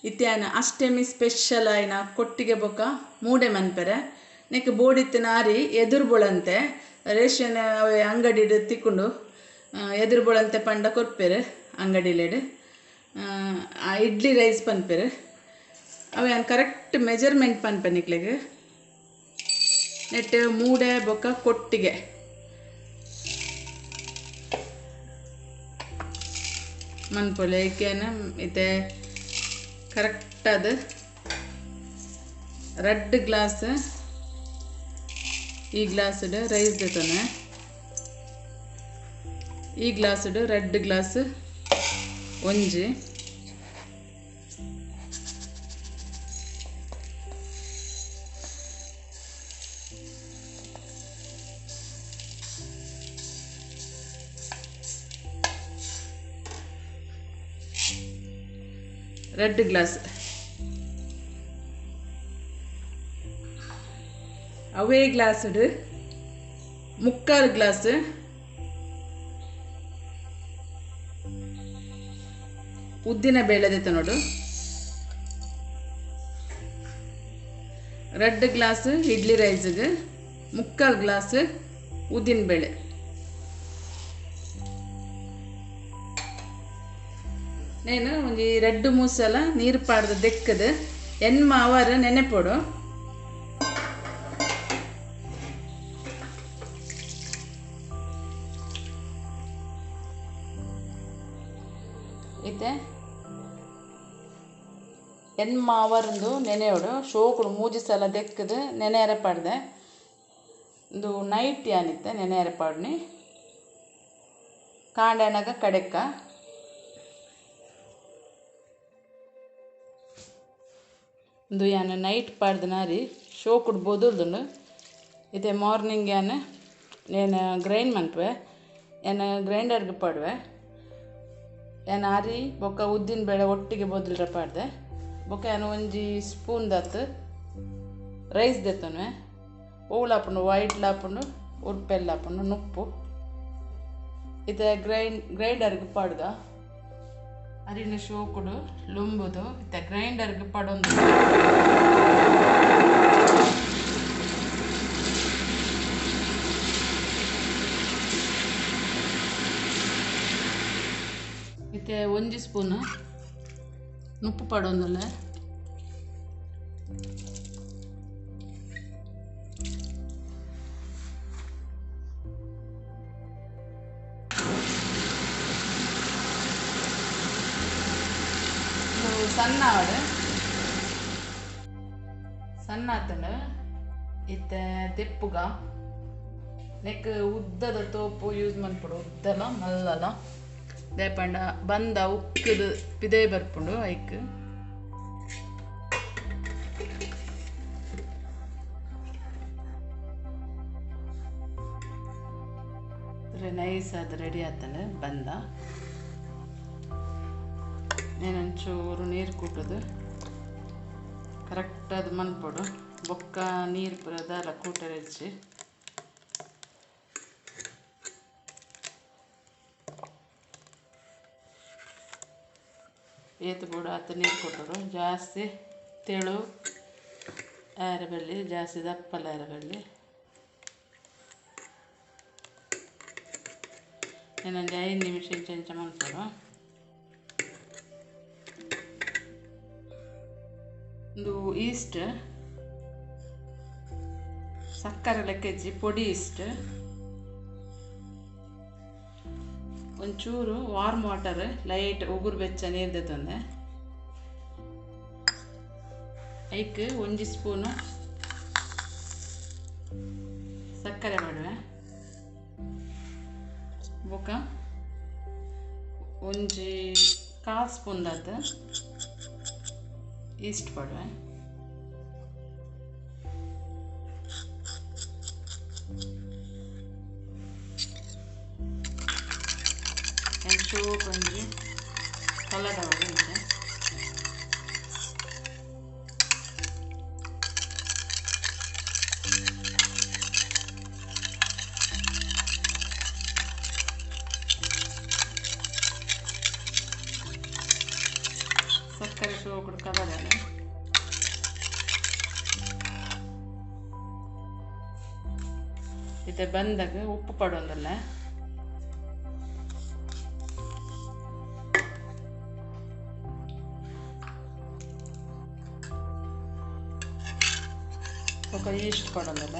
ಇತ್ಯಾನ ಅಷ್ಟಮಿ special ಆಯಿನ ಕೊಟ್ಟಿಗೆ ಬೊಕ ಮೂಡೆ ಮನ್ಪೆರೆ ನೆಕ್ ಬೋಡಿತ್ತಿನ ಅರಿ ಎದುರು ಬೊಳಂತೆ ರೇಷನ್ ಅವೆ ಅಂಗಡಿಡ್ ತಿಕ್ಕುಂಡು ಎದುರು ಬೊಳಂತೆ ಪಂಡ ಕೊರ್ಪೆರ್ ಅಂಗಡಿಲೆಡ್ ಇಡ್ಲಿ ರೈಸ್ ಪನ್ಪೆರ್ ಅವೆ ಯಾನ್ ಕರೆಕ್ಟ್ ಮೆಜರ್ಮೆಂಟ್ ಪನ್ಪೆ ನಿಕ್ಲೆಗ್ ನೆಟ್ ಮೂಡೆ ಬೊಕ ಕೊಟ್ಟಿಗೆ ಮನ್ಪೊಲೆ ಐಕೇನ ಇತ್ತೆ ಕರೆಕ್ಟ್ ಅದು ರೆಡ್ ಗ್ಲಾಸ್ ಈ ಗ್ಲಾಸ್ಡ್ ರೈಸ್ ದೆತೊನೆ ಈ ಗ್ಲಾಸ್ಡ್ ರೆಡ್ ಗ್ಲಾಸ್ ಒಂಜಿ ರೆಡ್ ಗ್ಲಾಸ್ ಅವೇ ಗ್ಲಾಸ್ಡ್ ಮುಕ್ಕಾಲು ಗ್ಲಾಸ್ ಉದ್ದಿನ ಬೇಳೆ ನೋಡು ರೆಡ್ ಗ್ಲಾಸ್ ಇಡ್ಲಿ ರೈಸ್ಗೆ ಮುಕ್ಕಾಲು ಗ್ಲಾಸ್ ಉದ್ದಿನ ಬೇಳೆ ನೇನು ಒಂಜಿ ರೆಡ್ ಮೂಸಲ ನೀರು ಪಾಡ್ದು ದೆಕ್ಕದು ಎನ್ಮ ಅವರ್ ನೆನೆಪೊಡು ಇತ್ತೆ ಎನ್ಮ ಅವರ್ಂದು ನೆನೆಯೋಡು ಶೋಕುಡು ಮೂಜಿ ಸಲ ದೆಕ್ಕದು ನೆನೆಯರ ಪಾಡ್ದೆ ಇಂದು ನೈಟ್ ಯಾನಿತ್ತೆ ನೆನೆಯರ ಪಾಡ್ನಿ ಕಾಂಡನಗ ಕಡೆಕ್ಕ ಇಂದು ಯಾನ್ ನೈಟ್ ಪಾಡ್ದನಾರಿ ಶೋಕುಡು ಬೊದುಲ್ದುಂಡು ಇತ್ತೆ ಮಾರ್ನಿಂಗ್ ಯಾನ್ ನೇನು ಗ್ರೈಂಡ್ ಮನ್ಪುವೆ ಯಾನ್ ಗ್ರೈಂಡರ್ಗೆ ಪಾಡುವೆ ಯಾನ್ ಅರಿ ಬೊಕ್ಕ ಉದ್ದಿನ ಬೇಳೆ ಒಟ್ಟಿಗೆ ಬೊದುಲ್ರ ಪಾಡ್ದೆ ಬೊಕ್ಕ ಯಾನ್ ಒಂಜಿ ಸ್ಪೂನ್ ದಾತ್ ರೈಸ್ ದೆತ್ತೊನುವೆ ಓಲಾಪುಂಡು ವೈಟ್ ಲಾಪುಂಡು ಉರ್ಪೆಲ್ ಆಪುಂಡು ನುಪ್ಪು ಇತ್ತೆ ಗ್ರೈಂಡರ್ಗೆ ಪಾಡ್ದ ಅರಿನ ಶೋಕುಡು ಲುಂಬುದು ಇತ್ತೆ ಗ್ರೈಂಡರ್ಗೆ ಪಾಡೊಂದು ಇತ್ತೆ ಒಂಜಿ ಸ್ಪೂನ್ ನುಪ್ಪು ಪಾಡೊಂದುಲ್ಲೆ ಸಣ್ಣ ಆವಡ್ ಸಣ್ಣ ಆತಂಡ ಇತ್ತೆ ದೆಪ್ಪುಗ ನೆಕ್ ಉದ್ದದ ತೋಪು ಯೂಸ್ ಮನ್ಪೊಡು ಉದ್ದಲ ಮಲ್ಲಲ ದೇಪಂಡ ಬಂದ ಉಕ್ಕುದು ಪಿದೆ ಬರ್ಪುಂಡು ಐಕ್ ನೈಸ್ ಅದು ರೆಡಿ ಆತಂಡ ಬಂದ ನೇನೊಂಚೂರು ನೀರು ಕೂಟುದು ಕರೆಕ್ಟ್ ಅದು ಮನ್ಪೊಡು ಬೊಕ್ಕ ನೀರು ಪೂರ ದಾಲ ಕೂಟರೆ ಇಜ್ಜಿ ಏತು ಬೋಡು ಆತ ನೀರು ಕೊಟ್ಟರು ಜಾಸ್ತಿ ತೆಳು ಆರಬಳ್ಳಿ ಜಾಸ್ತಿ ದಪ್ಪಲ ಆರಬಳ್ಳಿ ಇನ್ನೊಂದು 5 ನಿಮಿಷ ಇಂಚ ಮನ್ಪೊಡು ಒಂದು ಈಸ್ಟ್ ಸಕ್ಕರೆ ಲೆಕ್ಕೆಜ್ಜಿ ಪೊಡಿ ಈಸ್ಟ್ ಒಂಚೂರು ವಾರ್ಮ್ ವಾಟರ್ ಲೈಟ್ ಉಗುರು ಬೆಚ್ಚ ನೀರು ದೆತ್ತೊಂದೆ ಐಕ್ ಒಂಜಿ ಸ್ಪೂನು ಸಕ್ಕರೆ ಮಾಡುವೆ ಬೊಕ್ಕ ಒಂಜಿ ಕಾಲು ಸ್ಪೂನ್ ದಾತ್ ಈಸ್ಟ್ ಪಾಡುವೆ ಒಂಜಿ ಕಲರ್ ಆವಡ್ ತರಕಾರಿ ಶೋಕುಡು ಕಲರ್ ಇತ್ತೆ ಬಂದಾಗ ಉಪ್ಪು ಪಡೊಂದಲ್ಲ. ಬೊಕ ಈಸ್ಟ್ ಪಡೊಂದಲ್ಲ.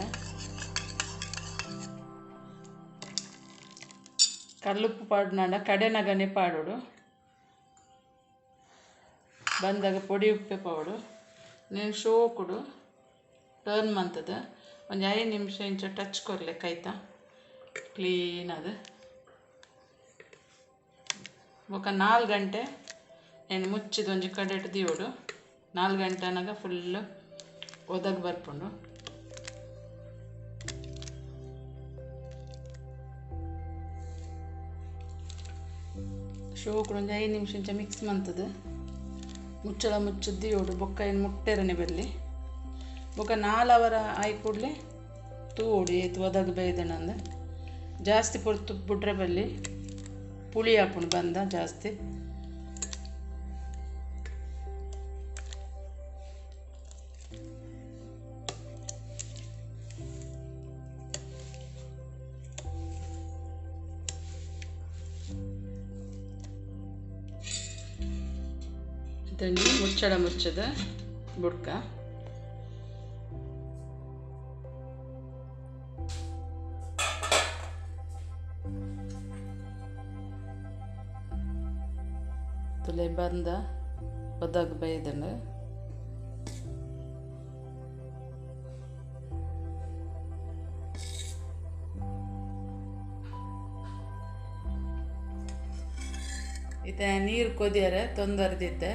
ಕಲ್ಲುಪ್ಪು ಪಾಡ್ನಾಂಡ ಕಡೆನಗನೆ ಪಾಡೋಡು. ಬಂದಾಗ ಪೊಡಿ ಉಪ್ಪೆ ಪಾವಡು. ನೀನು ಶೋಕುಡು ಟರ್ನ್ ಮಂತದ ಒಂಜಿ 5 ನಿಮಿಷ ಇಂಚ ಟಚ್ ಕೊರ್ಲೆ ಕೈತ ಕ್ಲೀನ್ ಅದು. ಬೊಕ 4 ಗಂಟೆ ಏನು ಮುಚ್ಚಿದ ಒಂಜಿ ಕಡೆಟ್ ದೀವೊಡು. 4 ಗಂಟೆ ಅನಗ ಫುಲ್ ಒದಗ್ ಬರ್ಪುಂಡು. ಶೋಕುಡು ಒಂಜಿ 5 ನಿಮಿಷ ಇಂಚ ಮಿಕ್ಸ್ ಮಂತದ ಮುಚ್ಚಳ ಮುಚ್ಚುದು ದೀವೊಡು. ಬೊಕ್ಕ ಏನು ಮುಟ್ಟೆರನೆ ಬರಲಿ. ಬೊಕ್ಕ 4 ಅವರ ಆಯಿ ಕೂಡಲೇ ತೂವೊಡು ಏತ್ ಒದಗ್ ಬೇಯ್ದನಂದು. ಜಾಸ್ತಿ ಪೊರ್ತು ಬುಡ್ರೆ ಬಲ್ಲಿ ಪುಳಿ ಆಪುಂಡು ಬಂದ ಜಾಸ್ತಿ. ಇದೊಂಜಿ ಮುಚ್ಚಳ ಮುಚ್ಚದ ಬುಡ್ಕ. ತುಲೆ ಬಂದ ಒದಗ್ ಬೈದನು. ಇತ್ತೆ ನೀರು ಕೊದಿಯರೆ ತೊಂದರ್ದಿತ್ತೆ.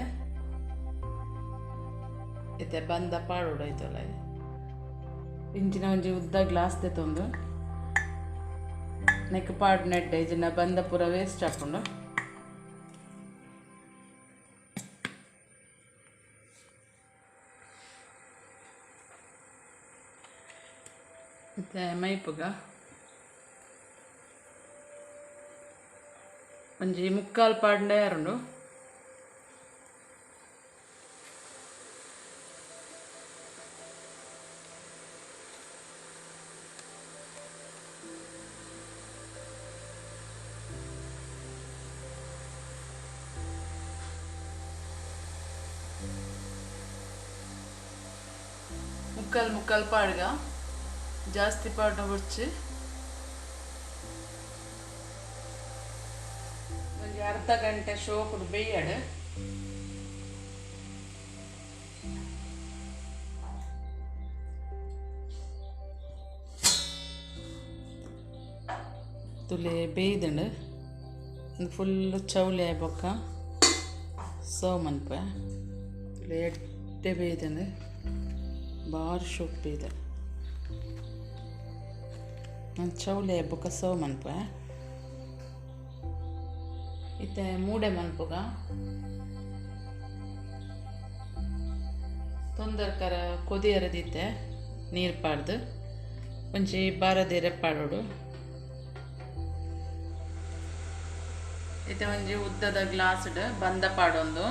ಇತ್ತೆ ಬಂದ ಪಾಡೋಡು ಆಯ್ತಲ್ಲ. ಇಂಚಿನ ಒಂಜಿ ಉದ್ದ ಗ್ಲಾಸ್ ದೆತ್ತೊಂದು ನೆಕ್ ಪಾಡ್ ನೆಡ್ಡೆ ಇಜಿನ ಬಂದ ಪೂರ ವೇಸ್ಟ್ ಆಪುಂಡು. ಇತ್ತೆ ಮೈಪುಗ ಒಂಜಿ 3/4 ಪಾಡ್ಂಡ ಯಾರುಂಡು. ಮುಕ್ಕಾಲು ಮುಕ್ಕಾಲು ಪಾಡ್ಗ, ಜಾಸ್ತಿ ಪಾಡ್ನ ಬೊಡ್ಚಿ. ಒಂಜಿ ಅರ್ಧ ಗಂಟೆ ಶೋಕುಡು ಬೇಯಡ್. ತುಲೆ ಬೇಯ್ದಂಡು ಫುಲ್ ಚೌಲಿ ಆಯ್ ಬೊಕ್ಕ ಸರ್ವ್ ಮನ್ಪೆ. ತುಲೆ ಎಡ್ಡೆ ಬೇಯ್ದಂಡು ಬಾರಿ ಶೋಕ್ ಬೇಯ್ದ. ನಾನು ಚೌಲಿ ಆಯ್ ಬೊಕ್ಕ ಸರ್ವ್ ಮನ್ಪೆ. ಇತ್ತೆ ಮೂಡೆ ಮನ್ಪುಗ ತೊಂದರ್ಕರ ಕೊದಿಯರದಿತ್ತೆ ನೀರು ಪಾಡ್ದು ಒಂಜಿ ಬಾರದಿರೆ ಪಾಡೋಡು. ಇತ್ತೆ ಒಂಜಿ ಉದ್ದದ ಗ್ಲಾಸ್ಡ್ ಬಂದ ಪಾಡೊಂದು.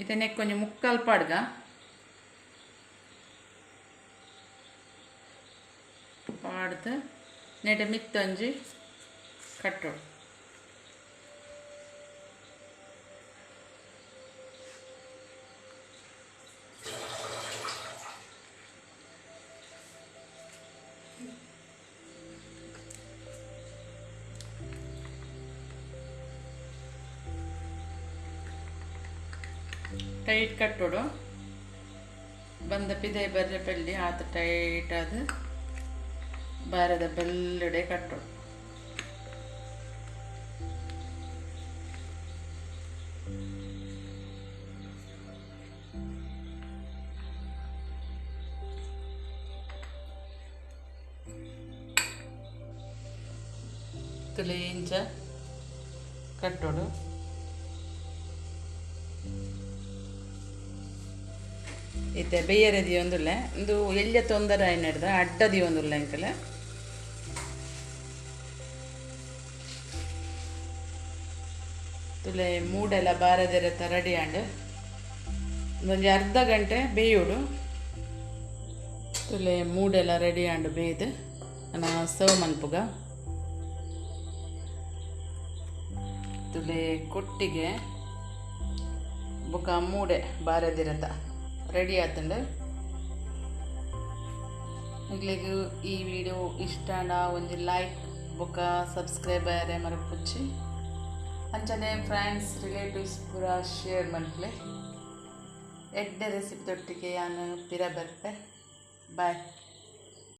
ಇತ್ತೆ ನೆಕ್ ಒಂಜಿ 3/4 ಪಾಡ್ಗ. ಪಾಡ್ದು ನೆಟ ಮಿತ್ತೊಂಜಿ ಕಟ್ಟೋಡು. ಟೈಟ್ ಕಟ್ಟೋಡು. ಬಂದ ಪಿದೆ ಬರ್ರೆ ಪಲ್ಲಿ ಆತ ಟೈಟ್ ಅದು ಬಾರದ ಬೆಲ್ಲಡೆ ಕಟ್ಟೋಡು. ತುಲೆ ಇಂಚ ಕಟ್ಟೋಡು. ಇತ್ತೆ ಬೇಯರೆ ದಿಯೊಂದುಲ್ಲೆ ಇಂದು ಎಲ್ಯ ತೊಂದರೆ ಆಯಿನಡ್ದ ಅಡ್ಡ ದಿಯೊಂದುಲ್ಲೆ ಎಂಕಲೆ. ತುಲೆ ಮೂಡೆಲ ಬಾರದೆರೆತ ರೆಡಿ ಆಂಡ್. ಒಂಜಿ ಅರ್ಧ ಗಂಟೆ ಬೇಯೋಡು. ತುಲೆ ಮೂಡೆಲ ರೆಡಿ ಆಂಡ್ ಬೇಯ್ದು ನನ ಸರ್ವ್ ಮನ್ಪುಗ. ತುಲೆ ಕೊಟ್ಟಿಗೆ ಬೊಕ ಮೂಡೆ ಬಾರದಿರತ ರೆಡಿ ಆತುಂಡು. ನಿಕ್ಲೆಗ್ ಈ ವಿಡಿಯೋ ಇಷ್ಟ ಆಂಡ ಒಂಜಿ ಲೈಕ್ ಬೊಕ ಸಬ್ಸ್ಕ್ರೈಬ್ ಆಯರೆ ಮರಪುಚ್ಚಿ. ಅಂಚನೆ ಫ್ರೆಂಡ್ಸ್ ರಿಲೇಟಿವ್ಸ್ ಪೂರ ಶೇರ್ ಮನ್ಪುಲೆ. ಎಡ್ಡೆ ರೆಸಿಪಿ ದೊಟ್ಟಿಗೆ ಯಾನ್ ಪಿರ ಬರ್ಪೆ. ಬಾಯ್.